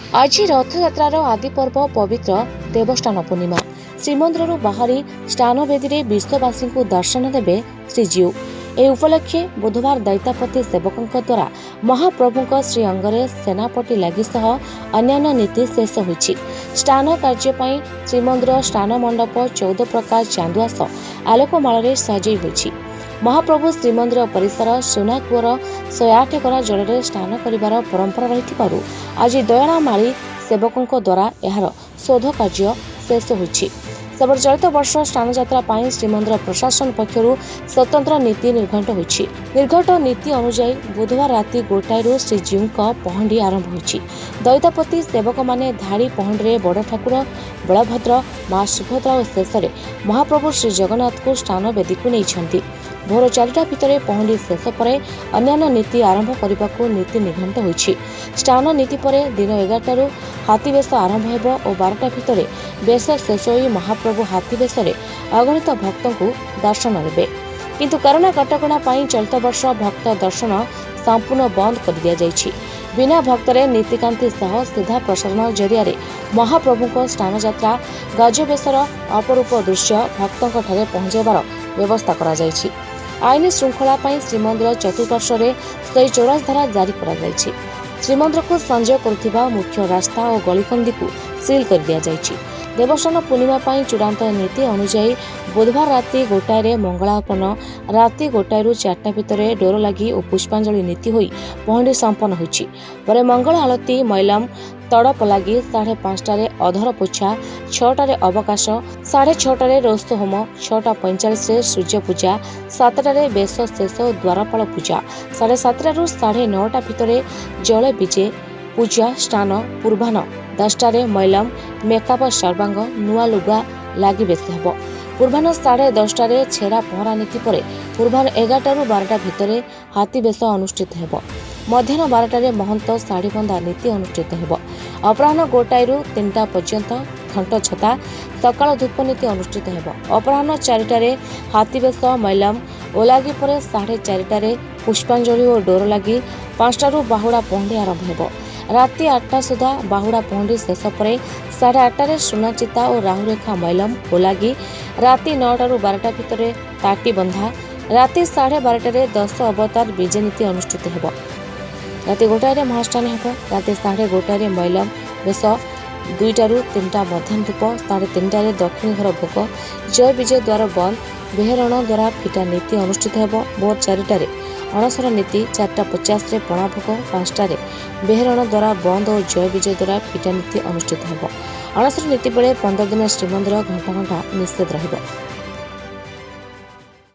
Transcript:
ଆଜି ରଥଯାତ୍ରାର ଆଦିପର୍ବ ପବିତ୍ର ଦେବସ୍ନାନ ପୂର୍ଣ୍ଣିମା। ଶ୍ରୀମନ୍ଦିରରୁ ବାହାରି ସ୍ନାନବେଦୀରେ ବିଶ୍ୱବାସୀଙ୍କୁ ଦର୍ଶନ ଦେବେ ଶ୍ରୀଜୀଉ। ଏହି ଉପଲକ୍ଷେ ବୁଧବାର ଦୈତାପତି ସେବକଙ୍କ ଦ୍ୱାରା ମହାପ୍ରଭୁଙ୍କ ଶ୍ରୀଅଙ୍ଗରେ ସେନାପଟି ଲାଗି ସହ ଅନ୍ୟାନ୍ୟ ନୀତି ଶେଷ ହୋଇଛି। ସ୍ନାନ କାର୍ଯ୍ୟ ପାଇଁ ଶ୍ରୀମନ୍ଦିର ସ୍ନାନ ମଣ୍ଡପ 14 ପ୍ରକାର ଚାନ୍ଦୁଆ ସହ ଆଲୋକମାଳରେ ସଜେଇ ହୋଇଛି। ମହାପ୍ରଭୁ ଶ୍ରୀମନ୍ଦିର ପରିସର ସୁନା କୂଅର 108 ଗରା ଜଳରେ ସ୍ନାନ କରିବାର ପରମ୍ପରା ରହିଥିବାରୁ ଆଜି ଦୟଣାମାଳି ସେବକଙ୍କ ଦ୍ୱାରା ଏହାର ଶୋଧ କାର୍ଯ୍ୟ ଶେଷ ହୋଇଛି। ସେପଟେ ଚଳିତ ବର୍ଷ ସ୍ନାନଯାତ୍ରା ପାଇଁ ଶ୍ରୀମନ୍ଦିର ପ୍ରଶାସନ ପକ୍ଷରୁ ସ୍ୱତନ୍ତ୍ର ନୀତି ନିର୍ଘଣ୍ଟ ହୋଇଛି। ନିର୍ଘଣ୍ଟ ନୀତି ଅନୁଯାୟୀ ବୁଧବାର ରାତି 1ଟାରୁ ଶ୍ରୀଜୀଉଙ୍କ ପହଣ୍ଡି ଆରମ୍ଭ ହୋଇଛି। ଦୈତାପତି ସେବକମାନେ ଧାଡ଼ି ପହଣ୍ଡିରେ ବଡ଼ ଠାକୁର ବଳଭଦ୍ର, ମା ସୁଭଦ୍ରା ଓ ଶେଷରେ ମହାପ୍ରଭୁ ଶ୍ରୀଜଗନ୍ନାଥଙ୍କୁ ସ୍ନାନବେଦୀକୁ ନେଇଛନ୍ତି। ଭୋର 4ଟା ଭିତରେ ପହଣ୍ଡି ଶେଷ ପରେ ଅନ୍ୟାନ୍ୟ ନୀତି ଆରମ୍ଭ କରିବାକୁ ନୀତି ନିର୍ଘଣ୍ଟ ହୋଇଛି। ସ୍ନାନ ନୀତି ପରେ ଦିନ 11ଟାରୁ ହାତୀବେଶ ଆରମ୍ଭ ହେବ ଓ 12ଟା ଭିତରେ ବେଶ ଶେଷ ହୋଇ ମହାପ୍ରଭୁ ହାତୀବେଶରେ ଅଗଣିତ ଭକ୍ତଙ୍କୁ ଦର୍ଶନ ଦେବେ। କିନ୍ତୁ କରୋନା କଟକଣା ପାଇଁ ଚଳିତ ବର୍ଷ ଭକ୍ତ ଦର୍ଶନ ସମ୍ପୂର୍ଣ୍ଣ ବନ୍ଦ କରିଦିଆଯାଇଛି। ବିନା ଭକ୍ତରେ ନୀତିକାନ୍ତି ସହ ସିଧା ପ୍ରସାରଣ ଜରିଆରେ ମହାପ୍ରଭୁଙ୍କ ସ୍ନାନଯାତ୍ରା ଗଜବେଶର ଅପରୂପ ଦୃଶ୍ୟ ଭକ୍ତଙ୍କଠାରେ ପହଞ୍ଚାଇବାର ବ୍ୟବସ୍ଥା କରାଯାଇଛି। ଆଇନ ଶୃଙ୍ଖଳା ପାଇଁ ଶ୍ରୀମନ୍ଦିର ଚତୁଃପାର୍ଶ୍ୱରେ 144 ଧାରା ଜାରି କରାଯାଇଛି। ଶ୍ରୀମନ୍ଦିରକୁ ସଂଯୋଗ କରୁଥିବା ମୁଖ୍ୟ ରାସ୍ତା ଓ ଗଳିକନ୍ଦିକୁ ସିଲ୍ କରିଦିଆଯାଇଛି। ଦେବସ୍ନାନ ପୂର୍ଣ୍ଣିମା ପାଇଁ ଚୂଡ଼ାନ୍ତ ନୀତି ଅନୁଯାୟୀ ବୁଧବାର ରାତି 1ଟାରେ ମଙ୍ଗଳାର୍ପଣ, ରାତି 1ଟାରୁ 4ଟା ଭିତରେ ଡୋର ଲାଗି ଓ ପୁଷ୍ପାଞ୍ଜଳି ନୀତି ହୋଇ ପହଣ୍ଡି ସମ୍ପନ୍ନ ହୋଇଛି। ପରେ ମଙ୍ଗଳ ଆଳତୀ, ମଇଲମ, ତଡ଼ପ ଲାଗି, 5:30ଟାରେ ଅଧର ପୋଛା, 6ଟାରେ ଅବକାଶ, 6:30ରେ ରୋଷ ହୋମ, 6:45ରେ ସୂର୍ଯ୍ୟ ପୂଜା, 7ଟାରେ ବେଶ ଶେଷ ଓ ଦ୍ୱାରପାଳ ପୂଜା, 7:30ରୁ 9:30 ଭିତରେ ଜଳ ବିଜେ, ପୂଜା, ସ୍ନାନ, ପୂର୍ବାହ୍ନ 10ଟାରେ ମଇଲମ, ମେକାପ ସର୍ବାଙ୍ଗ, ନୂଆ ଲୁଗା ଲାଗି ବେଶ ହେବ। ପୂର୍ବାହ୍ନ 10:30ରେ ଛେରା ପହଁରା ନୀତି ପରେ ପୂର୍ବାହ୍ନ 11ଟାରୁ 12ଟା ଭିତରେ ହାତୀ ବେଶ ଅନୁଷ୍ଠିତ ହେବ। ମଧ୍ୟାହ୍ନ 12ଟାରେ ମହନ୍ତ ଶାଢ଼ୀବନ୍ଧା ନୀତି ଅନୁଷ୍ଠିତ ହେବ। ଅପରାହ୍ନ 1ଟାରୁ 3ଟା ପର୍ଯ୍ୟନ୍ତ ଘଣ୍ଟ ଛତା, ସକାଳ ଧୂପ ନୀତି ଅନୁଷ୍ଠିତ ହେବ। ଅପରାହ୍ନ 4ଟାରେ ହାତୀବେଶ, ମଇଲମ, ଓଲାଗି ପରେ 4:30ରେ ପୁଷ୍ପାଞ୍ଜଳି ଓ ଡୋର ଲାଗି, 5ଟାରୁ ବାହୁଡ଼ା ପହଣ୍ଡି ଆରମ୍ଭ ହେବ। ରାତି 8ଟା ସୁଦ୍ଧା ବାହୁଡ଼ା ପହଣ୍ଡି ଶେଷ ପରେ 8:30ରେ ସୁନାଚିତା ଓ ରାହୁରେଖା ମଇଲମ ଓଲାଗି, ରାତି 9ଟାରୁ 12ଟା ଭିତରେ ତାଟି ବନ୍ଧା, ରାତି 12:30ରେ ଦଶ ଅବତାର ବିଜେ ନୀତି ଅନୁଷ୍ଠିତ ହେବ। ରାତି 1ଟାରେ ମହାସ୍ନାନ ହେବ। ରାତି 1:30ରେ ମଇଲମ ବେଶ, 2ଟାରୁ 3ଟା ମଧ୍ୟାହ୍ନ ଧୂପ, 3:30ରେ ଦକ୍ଷିଣ ଘର ଭୋଗ, ଜୟ ବିଜୟ ଦ୍ୱାର ବନ୍ଦ, ବେହେରଣ ଦ୍ୱାରା ଫିଟା ନୀତି ଅନୁଷ୍ଠିତ ହେବ। ଭୋର 4ଟାରେ ଅଣସର ନୀତି, 4:50ରେ ପଣା ଭୋଗ, 5ଟାରେ ବେହେରଣ ଦ୍ୱାରା ବନ୍ଦ ଓ ଜୟ ବିଜୟ ଦ୍ୱାରା ଫିଟା ନୀତି ଅନୁଷ୍ଠିତ ହେବ। ଅଣସର ନୀତି ବେଳେ 15 ଦିନ ଶ୍ରୀମନ୍ଦିର ଘଣ୍ଟା ଘଣ୍ଟା ନିଷେଧ ରହିବ।